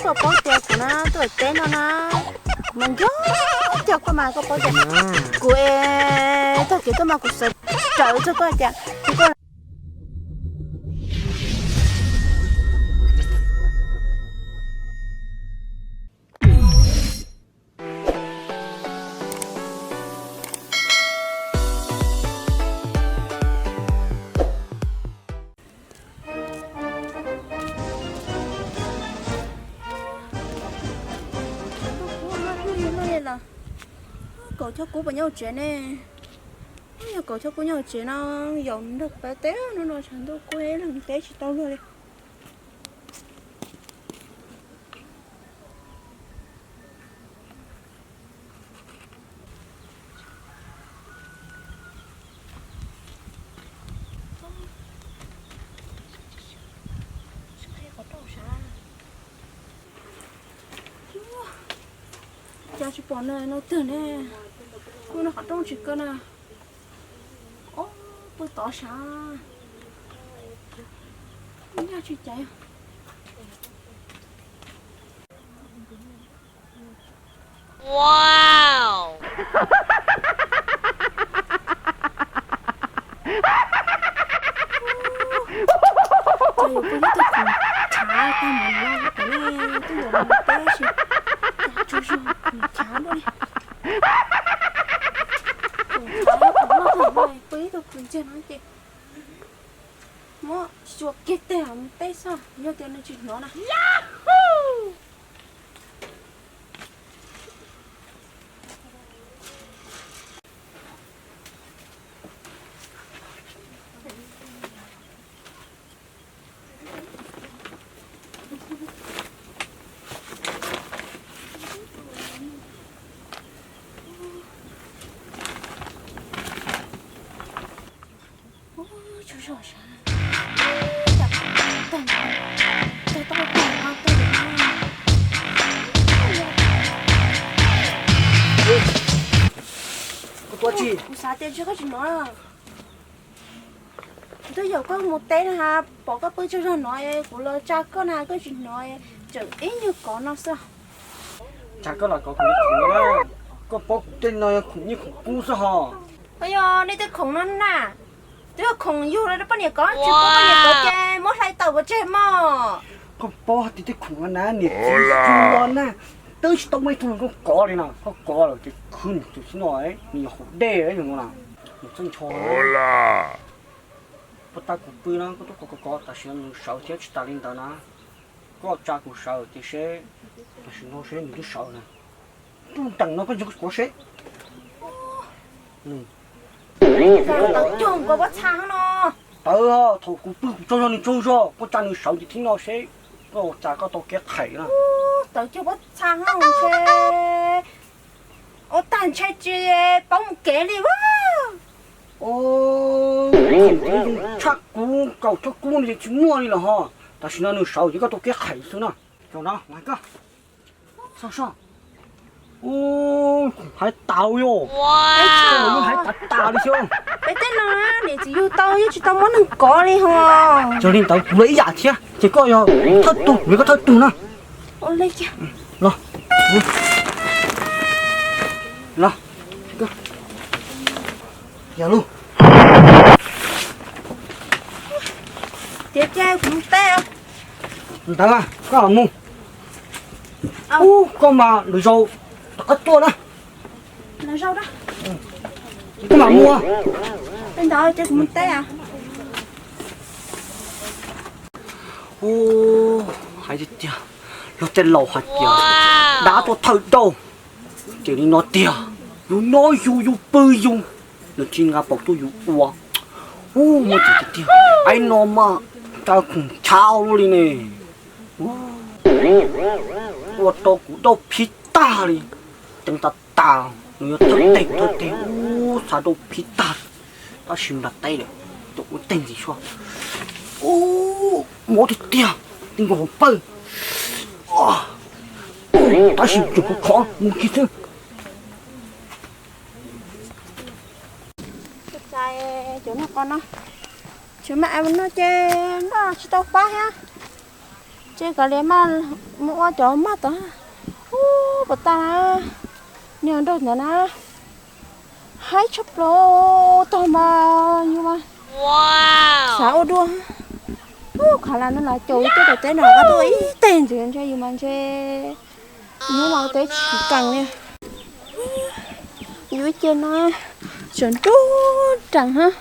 Koj paub tias kuv na tuaj teb no na, kuv mas nco nco koj mas koj paub tias kuv es tag kis tuaj mas kuv xav raws txog koj tias kuv koj. Kaum Choj Kub puas nyob hauv tsev ne? Yog Kaum Choj Kub nyob hauv tsev no, yaum nrog peb teb no no tshav ntuj kub ib leeg teb tsis tau luag li. Cas tsis pom no twg ne? Kuv no qhov rooj tsis kaw na. Ob, pw tod sav. Nyaj tsis caiv. Ces yus pw ib tug khoom tshav tag mus no, twb yuav mus teb tab sis cas tsaug zog khoom tshav luaj li. Khoom tshav khoom loj tag no pw ib tug khoom ntseg no ces muab xyuas kiag teg mus teb xwb, yog tias nws tsis hnov na. Ub, tsaug zog sav. Tag, tag, tag tau tag no tag no. Kuv xav tias ntshe koj tsis hnov. Kuv twb yaum koj mus teb na, pom koj pw tsaug zog no, kuv los tsa koj na koj tsis hnov, tseem ib nyuag kov no xwb. Tsa koj los kov kuv khoom na, koj paub kuv tej no yog khoom nyiaj khoom kub xwb hos. Yog nej tej khoom no na, twb yog khoom yug rau poj niam kov, tsis pub poj niam kov ces muab hlais tawm pov tseg mog. Koj paub hais tias tej khoom no na niam txiv tsis tshua los na, twb tsis tau muaj ib tug hluas nkauj kov li no, koj kov lawm ces khwv nws tus xib no, nws yog haus dej no na, nws txawj ncho. Puag ta kuv pw no koj tuaj kov kov kov, tam sim no nws sawv thiab, tsis tas li ntawd na, koj tsa kuv sawv ces seb, tam sim no seb nws twb sawv na. Nteem no koj ntshe kov seb. Tawv cog nkaus pob txha no. Tawv, thaum kuv pw kuv tsaug zog nws tsaug zog, koj tsa nws sawv ces thiab no seb koj tsa koj tau kev qhais na. Tawv cog pob txha no ntshe, ua tag ntshe tsis paub mus kev li. Tshaj kuv, Kaum Choj Kub no ces tsis muaj li lawm ho. Tam sim no nws sawv ces koj tau kev qhais xwb na. Cov no, hais koj. Soj soj. Hais tas yom. Hais tas tas li xwb. Peb tej no niam txiv yug tau yeej tsis tau muab neeg kov li ho. Yog li ntawd kuv los ib yam thiab, ces koj yog thawj tug, kuv yog koj thawj tug na. Los. Los. Yog lub. Tiag tiag kuv mus teb. Ntawd koj mus. Ub, koj mas lwm zaus rov qab tuaj na. Koj mam mus. Ntawd ces kuv mus teb. Ub, hais tiag tiag, luag tej laus hais tias dab tuaj thawj dauj. Ces li no tiag, yus nyob yus, yus pw yus, nws tsis nqa paus tuaj yus ua. Ub, muaj txiv tiag tiag, aib no mas tsa khoom tshav luaj li ne. Ua rau kuv dauj phib tag li, ceev tas tas, nws yog thawj teg thawj teg, ub, xav rau phib tag. Tab sis nplas teb lawm, tus ua teg ntxiv xyuas. Ub, mob tiag tiag, ti nkaus hauv pawg. Tab sis tseem khov khov mus kiag xwb. Cov no, cov no ces noj tsis tau pab thiab. Ces kav liam mas mus ua cov maj tod. Ub, puas tag na, niag nraug ntawd na, haib tshaj plaws, tog mas yus mas xav ua dua. Ub, khav las no los caum yus tuaj tom teb no qab tuaj ib teg ntxiv ntshe yus mas ntshe hnub no teb tsis kees li. Yus ib ce no tseem nruab nrees hab.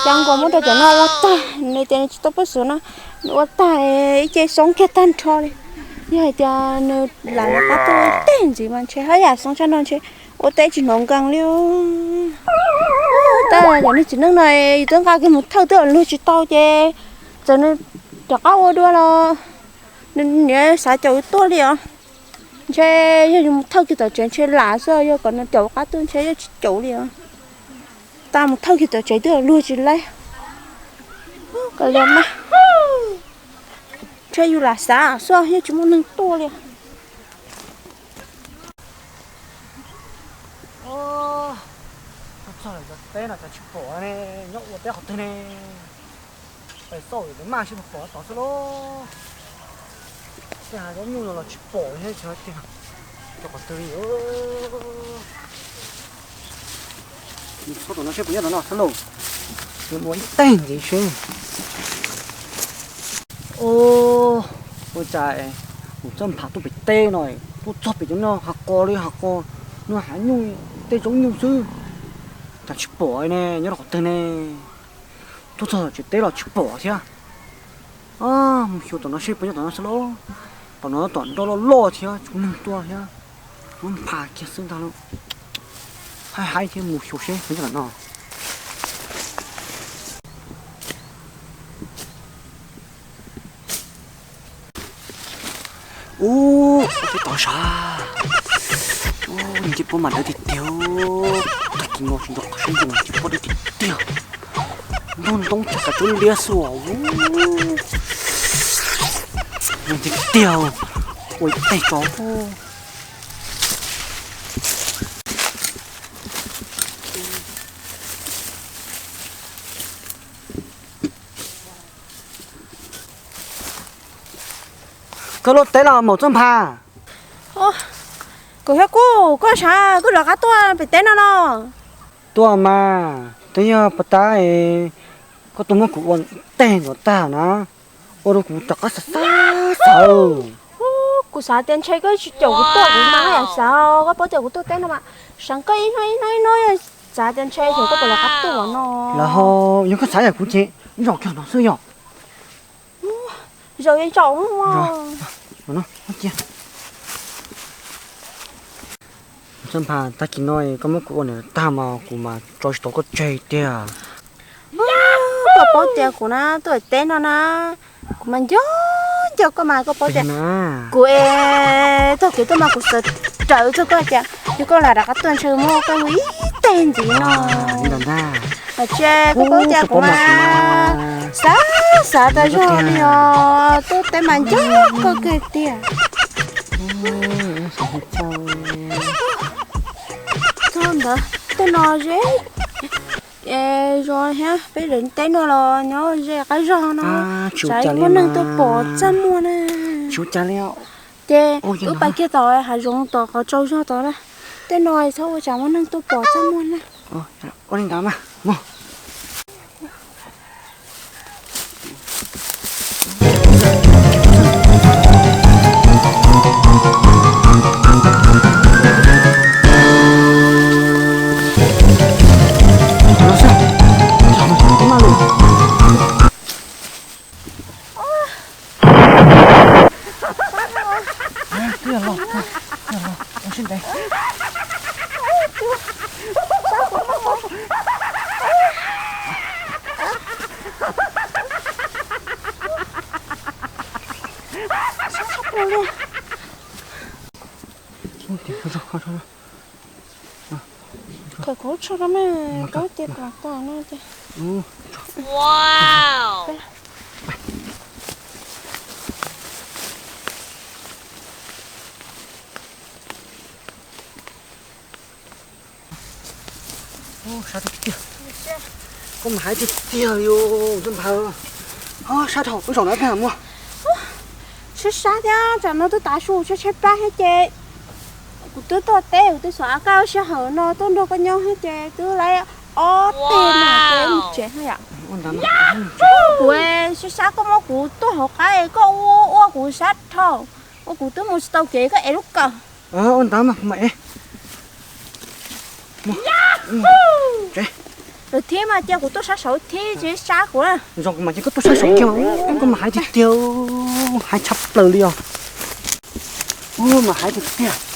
Cas nkaus muab rau cov no ua tag, nws tias nws tsis tau pab xwb no, nws ua tag ib ce xoob kiag tag nrho li. Yog hais tias nws lam rov qab tuaj ib teg ntxiv mas ntshe haj yam xoob tshaj no ntshe ua teb tsis hnov nkees li. Tab cov niag txiv neej no yus twb nqa kiag mus thawj twb luag tsis tau ces txawm nws rov qab ua dua los nws niaj xav caum yus tuaj li os. Ntshe yog yus mus thawj kiag tom tsev ntshe lam xwb, yog kom nws caum qab tuaj ntshe yeej tsis caum li os. Tau mus thawj kiag tom tsev twb luag tsis laib. Kav liam mas, ntshe yus lam xav xwb yeej tsis muaj neeg tuaj li. Txog lawm cov teb no cas tsis pom ne, nyob ua teb qhov twg ne? Pais xauj lawm maj sib pom tod xwb lauj. Tej hav zoov nyuj no los tsis pom thiab, cov qhov twg li. Txhob tom no seb puas nyob tom no xwb lauj. Mus ua ib teg ntxiv seb. Ua cas kuv txawj nphav tuaj pem teb no, tuaj txog pem cov no hav qos li hav qos, no hav nyuj, tej zoov nyuj xwb. Cas tsis pom ne, nyob rau qhov twg ne? Tuaj txog tsev teb los tsis pom thiab. Mus xyuas tom no seb puas nyob tom no xwb lauj. Tom no tom nroj loj loj thiab tsis muaj neeg tuaj thiab. Muab nphav kiag xwb ntag lauj. Haib haib thiab, mus xyuas seb puas nyob tom no. Ub, ua teb tod sav. Ub, ntsej muag mas dawb tiag tiag. Tag kis no tsis nrog qhov saib zoo ntsej muag dawb tiag tiag. Nrog ntoo tag kav tsub liab xwb os. Zoo tiag tiag. Ua ib teg tso. Koj luaj teb los maum Txawj Nphas? Kuv thiab kuj, koj sav koj rov qab tuaj pem teb no los? Tuaj mas, twb yog puas tab es koj tuaj muab kuv ua teg ntawd tag na, ua rau kuv rov qab xav xav xav. Kuv xav tias ntshe koj tsis caum kuv tuaj kuv mas yam xav, koj paub tias kuv tuaj teb no mas, sav koj ib hnub ib hnub ib hnub, xav tias ntshe xyov koj puas rov qab tuaj no. Los ho, yog koj xav yam kuv ces zaum kiag no xwb yog. Zaum yeej zaum mus. Txawj Nphas, tag kis no koj muab kuv ua ntawd tag mas kuv mas tso tsis tau koj tseg tiag. Koj paub tias kuv na tuaj teb no na, kuv mas nco nco koj mas koj paub tias kuv es tag kis tuaj mas kuv xav raws txog koj tias yog koj lam rov qab tuaj ntshe muab koj ua ib teg ntxiv no. Tsis, koj paub tias kuv mas xav xav tas zog li os, tuaj teb mas nco koj kawg tiag. Txog ntawd tej no ze zos thiab peb lawv teb no los nyob ze qab zog no, tsam muaj neeg tuaj pom txaj muag na. Ces wb pais kiag tom hav zoov tom qhov tsaus zog tod na, tej no txhob ua tsam muaj neeg tuaj pom txaj muag na. Khawm kuv tsho rau me, kuv tias kom tau no tias. Sab tiag tiag. Koj mas haib tiag tiag li Txawj Nphas. Sab dhau, wb zaum no peb mam mus. Sab sab thiab, tsam no twb tav su tshaib tshaib plab thiab ces kuv twb tuaj teb kuv twb xav kaj sij hawm no tuaj nrog koj nyob thiab ces twb laib ob teg no ces mus tsev no yom. Kuv sab sab koj muab kuv tuaj hauv qab koj ua ua kuv sab dhau, ua kuv twb mus tsis tau kev koj ev lub kawm. Ua ntawd mas kuv mam ev. Lawm thiab mas cia kuv tuaj sab saud thiab tsis sab kuv. Zoo kuv mas cia koj tuaj sab saud kiag, koj mas hais tiag tiag, hais tshaj plaws li os. Ub mas hais tiag tiag.